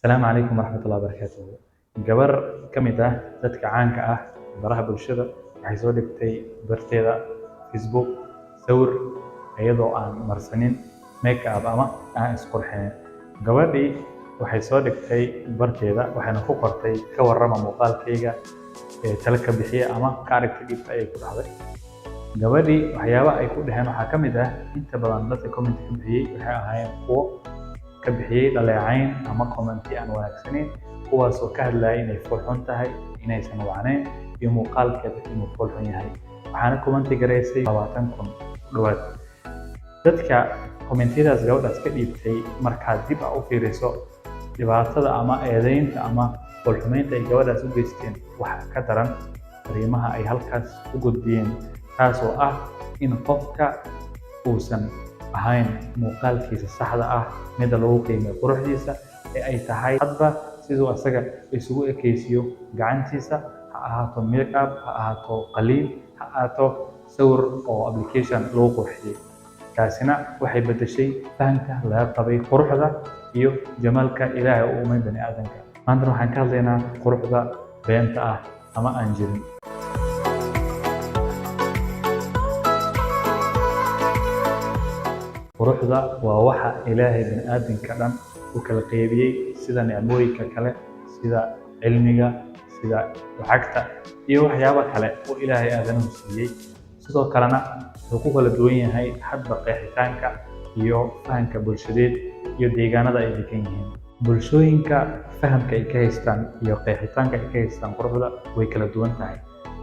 Asalaamu calaykum waraxmatullahi wabarakaatuhu. Gabar ka mid ah dadka caanka ah baraha bulshada waxay soo dhigtay barteeda Facebook sawir iyadoo aan marsanin make up ama aan isqurxinin. Gabadhii waxay soo dhigtay barteeda, waxayna ku qortay: "Ka warrama muuqaalkayga, ee talo ka bixiya ama ka aragti dhiibta," ayay ku dhahday. Gabadhii waxyaabaha ay ku dhaheen waxaa ka mid ah, inta badan dadka comment ka bixiyey waxay ahaayeen kuwo ka bixiyey dhaleecayn ama comment aan wanaagsanayn, kuwaasoo ka hadlayay inay fool xun tahay, inaysan wacnayn iyo muuqaalkeeda inuu fool xun yahay. Waxaana comment garaysay 20,000 ku dhowaad. Dadka commentiyadaas gabadhaas ka dhiibtay, markaad dib u fiiriso dhibaatada ama eedeynta ama foolxumeynta ay gabadhaas u geysteen, waxa ka daran fariimaha ay halkaas u gudbiyeen, taasoo ah in qofka uusan ahayn muuqaalkiisa saxda ah midda lagu qiimeeyo quruxdiisa, ee ay tahay hadba siduu asaga isugu ekaysiiyo gacantiisa, ha ahaato make up, ha ahaato qaliin, ha ahaato sawir oo application lagu qurxiyey. Taasina waxay beddeshay fahamka laga qabay quruxda iyo jamaalka Ilaahay u uumay bani aadamka. Maantana waxaan ka hadlaynaa quruxda beenta ah ama aan jirin. Quruxda waa waxa Ilaahay bani aadamka dhan u kala qaybiyey, sida nicmooyinka kale, sida cilmiga, sida lacagta iyo waxyaabo kale oo Ilaahay aadanuhu siiyey. Sidoo kalena wuxuu ku kala duwan yahay hadba qeexitaanka iyo fahamka bulshadeed iyo deegaanada ay degan yihiin. Bulshooyinka fahamka ay ka haystaan iyo qeexitaanka ay ka haystaan quruxda way kala duwan tahay.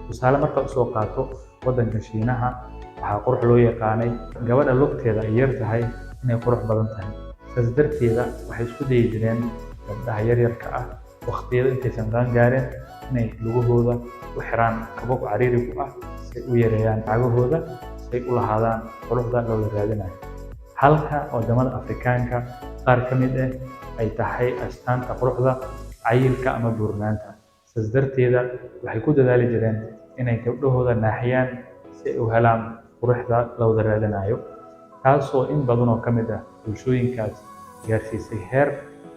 Tusaale marka usoo qaato, waddanka Shiinaha waxaa qurux loo yaqaanay gabadha lugteeda ay yar tahay inay qurux badan tahay. Saas darteeda waxay isku dayi jireen gabdhaha yaryarka ah waqtiyada intaysan qaan gaarin inay lugahooda u xiraan kabo cariiri ku ah, si ay u yareeyaan cagahooda, si ay u lahaadaan quruxda loola raadinayo. Halka wadamada Afrikaanka qaar ka mid ah ay tahay astaanta quruxda cayilka ama buurnaanta. Saas darteeda waxay ku dadaali jireen inay gabdhahooda naaxiyaan si ay u helaan quruxda la wada raadinayo, taasoo in badan oo ka mid ah bulshooyinkaas gaarsiisay heer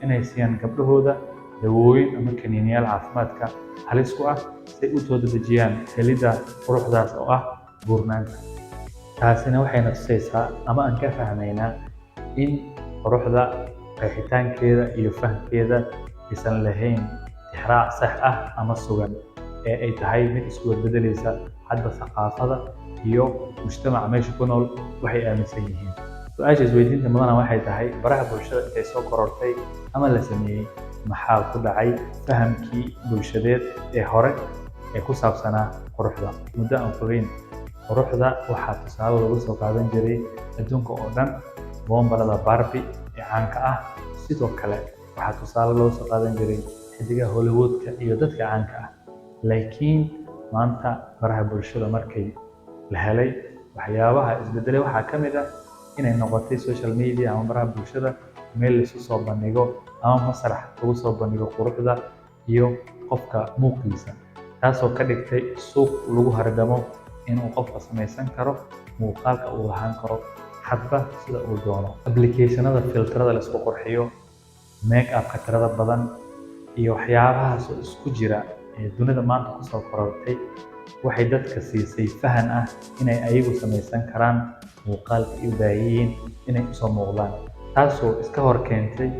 inay siiyaan gabdhahooda dawooyin ama kaniiniyaal caafimaadka halis ku ah, si ay u soo dedejiyaan helidda quruxdaas oo ah buurnaanta. Taasina waxayna tusaysaa ama aan ka fahmaynaa in quruxda qeexitaankeeda iyo fahamkeeda aysan lahayn tixraac sax ah ama sugan, ee ay tahay mid isku bedbedelaysa hadba thaqaafada iyo mujtamaca meesha ku nool waxay aaminsan yihiin. Su-aasha isweydiinta mudana waxay tahay: baraha bulshada intay soo korortay ama la sameeyey, maxaa ku dhacay fahamkii bulshadeed ee hore ee ku saabsanaa quruxda? Muddo aan fogeyn, quruxda waxaa tusaale loogu soo qaadan jiray adduunka oo dhan boombalada Barbie ee caanka ah. Sidoo kale waxaa tusaale loogu soo qaadan jiray xidigaha Hollywoodka iyo dadka caanka ah. Laakiin maanta baraha bulshada markay la helay, waxyaabaha isbedelay waxaa ka mid ah inay noqotay social media ama baraha bulshada meel laisu soo bandhigo ama masrax lagu soo bandhigo quruxda iyo qofka muuqiisa, taasoo ka dhigtay suuq lagu hardamo inuu qofka samaysan karo muuqaalka uu lahaan karo hadba sida uu doono. Applicationada filterada la isku qurxiyo, make upka tirada badan iyo waxyaabahaas oo isku jira ee dunida maanta kusoo korortay waxay dadka siisay fahan ah inay ayagu samaysan karaan muuqaalka ay u baahan yihiin inay usoo muuqdaan, taasoo iska hor keentay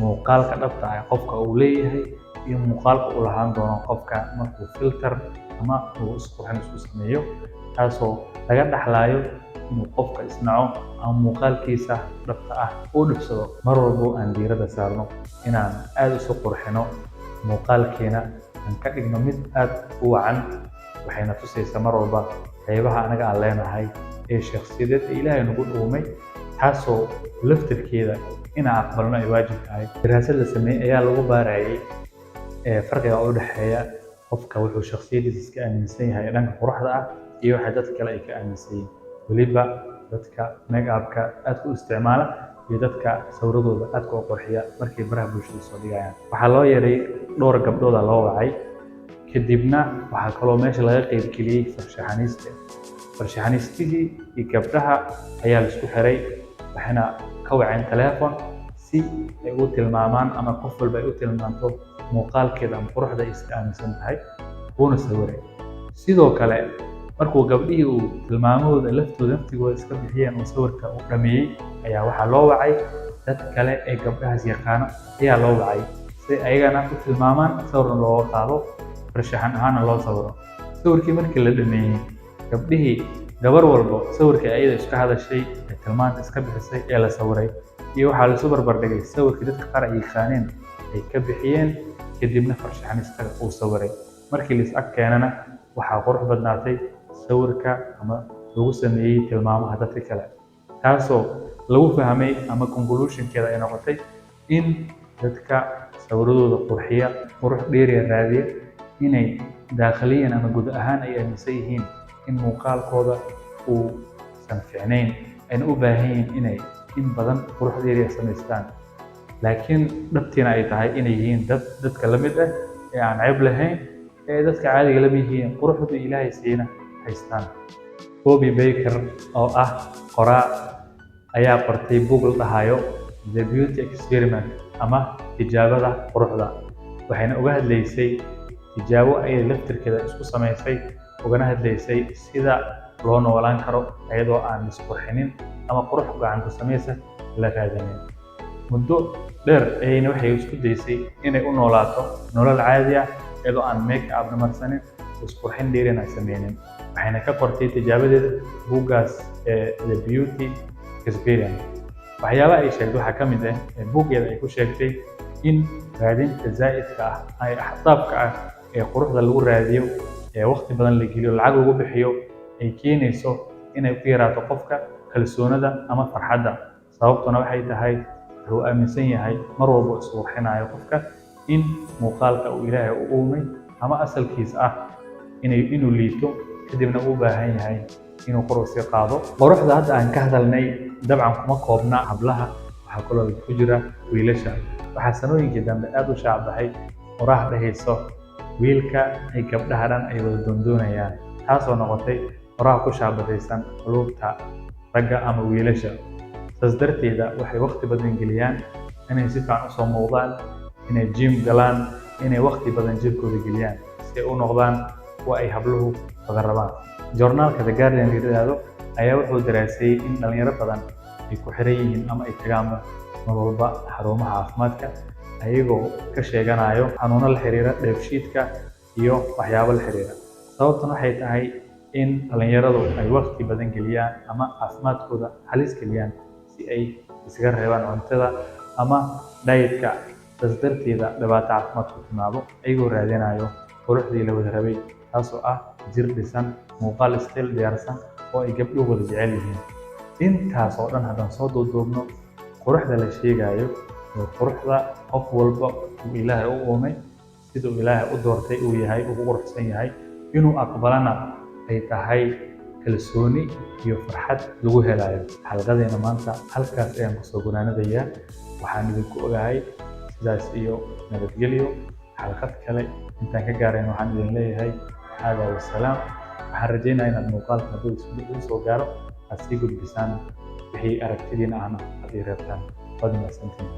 muuqaalka dhabta ah qofka uu leeyahay iyo muuqaalka uu lahaan doono qofka markuu filter ama uu isqurxin isku sameeyo, taasoo laga dhaxlaayo inuu qofka isnaco ama muuqaalkiisa dhabta ah uu dhibsado. Mar walbo aan diiradda saarno inaan aada isu qurxino, muuqaalkeena aan ka dhigno mid aada u wacan, waxayna tusaysaa mar walba qeybaha anaga aan leenahay ee shakhsiyadeed ee Ilaahay nagu dhuumay, taasoo laftirkeeda inaan aqbalno ay waajib tahay. Daraasad la sameeyey ayaa lagu baarayay farqiga u dhexeeya qofka wuxuu shakhsiyadiisa iska aaminsan yahay ee dhanka quruxda ah iyo waxa dadka kale ay ka aaminsan yihiin, weliba dadka make upka aadka u isticmaala iyo dadka sawiradooda aadka u qurxiya markay baraha bulshada soo dhigayaan. Waxaa loo yeeray dhowr gabdhooda loo wacay, kadibna waxaa kaloo meesha laga qeybgeliyey farshaxaniiste. Farshaxaniistihii iyo gabdhaha ayaa la isku xiray, waxayna ka waceen telefoon. si ay u tilmaamaan ama qof walba ay u tilmaanto muuqaalkeeda ama quruxda ay iska aaminsan tahay, wuuna sawiray. Sidoo kale, markuu gabdhihii uu tilmaamahooda laftooda naftigooda iska bixiyeen oo sawirka uu dhameeyey, ayaa waxaa loo wacay dad kale ee gabdhahaas yaqaano ayaa loo wacay, si ayagana u tilmaamaan, sawirna looga qaado, farshaxan ahaanna loo sawiro. Sawirkii markii la dhameeyey, gabdhihii gabar walbo sawirkii ayada iska hadashay ee tilmaanta iska bixisay ee la sawiray iyo waxaa laisu barbardhigay sawirkii dadka qaar ay yaqaaneen ay ka bixiyeen, kadibna farshaxanistaga uu sawiray. Markii la is ag keenana, waxaa qurux badnaatay sawirka ama lagu sameeyey tilmaamaha dadka kale, taasoo lagu fahmay ama conclusionkeeda ay noqotay in dadka sawiradooda qurxiya, qurux dheeriya raadiya, inay daakhiliyan ama guud ahaan ay aaminsan yihiin in muuqaalkooda uusan fiicnayn, ayna u baahan yihiin inay in badan qurux dheeriya samaystaan, laakiin dhabtiina ay tahay inay yihiin dad dadka la mid ah ee aan ceeb lahayn, ee dadka caadiga la mid yihiin, quruxdu Ilaahay siina haystaan. Bobby Baker oo ah qoraa ayaa qortay buug la dhahayo The Beauty Experiment ama Tijaabada Quruxda, waxayna uga hadlaysay tijaabo ayay laftirkeeda isku samaysay, ugana hadlaysay sida loo noolaan karo iyadoo aan isqurxinin ama qurux gacan ku samaysa la raadinin. Muddo dheer ayayna waxay isku daysay inay u noolaato nolol caadi ah, iyadoo aan make up marsanin, isqurxin dheerina sameynin. Waxayna ka qortay tijaabadeeda buuggaas ee The Beauty Experiment. Waxyaabaha ay sheegtay waxaa ka mid ah ee buuggeeda ay ku sheegtay in raadinta zaa'idka ah ay xad-dhaafka ah ee quruxda lagu raadiyo, ee waqti badan la geliyo, lacag lagu bixiyo, ay keenayso inay ku yaraato qofka kalsoonida ama farxadda. Sababtuna waxay tahay, wuxuu aaminsan yahay mar walba uu isqurxinayo qofka in muuqaalka uu Ilaahay u uumay ama asalkiisa ah inuu liito, kadibna uu u baahan yahay inuu kor usii qaado. Quruxda hadda aan ka hadalnay dabcan kuma koobna hablaha, waxaa kaloo ku jira wiilasha. Waxaa sanooyinkii dambe aad u shaac baxay oraah dhehayso wiilka ay gabdhaha dhan ay wada doondoonayaan, taasoo noqotay oraah ku shaabadaysan quluubta ragga ama wiilasha. Saas darteeda waxay waqti badan geliyaan inay si fiican usoo muuqdaan, inay gym galaan, inay waqti badan jirkooda geliyaan si ay u noqdaan kuwa ay habluhu wada rabaan. Joornaalka The Guardian la yidhaahdo ayaa wuxuu daraaseeyey in dhalinyaro badan ay ku xiran yihiin ama ay tagaanba mar walba xarumaha caafimaadka, ayagoo ka sheeganayo xanuuno la xiriira dheefshiidka iyo waxyaabo la xiriira. Sababtan waxay tahay in dhalinyaradu ay waqti badan geliyaan ama caafimaadkooda halis geliyaan si ay isaga reebaan cuntada ama dietka, saas darteeda dhibaato caafimaad ku timaado, ayagoo raadinayo quruxdii la wada rabay, taasoo ah jir dhisan, muuqaal style diyaarsan oo ay gabdhuhu wada jecel yihiin. Intaas oo dhan haddaan soo duuduubno, quruxda la sheegayo waa quruxda qof walba uu Ilaahay u uumay, siduu Ilaahay u doortay uu yahay, uu ku quruxsan yahay, inuu aqbalana ay tahay kalsooni iyo farxad lagu helayo. Xalqadeena maanta halkaas ayaan kusoo gunaanadayaa. Waxaan idinku ogahay sidaas iyo nabadgelyo. Xalqad kale intaan ka gaarayn, waxaan idin leeyahay hada wasalaam. Waxaan rajaynayaa inaad muuqaalka hadduu isku soo gaaro aad sii gudbisaan, wixii aragtidiina ahna aad ii reebtaan. Waad mahadsantihiin.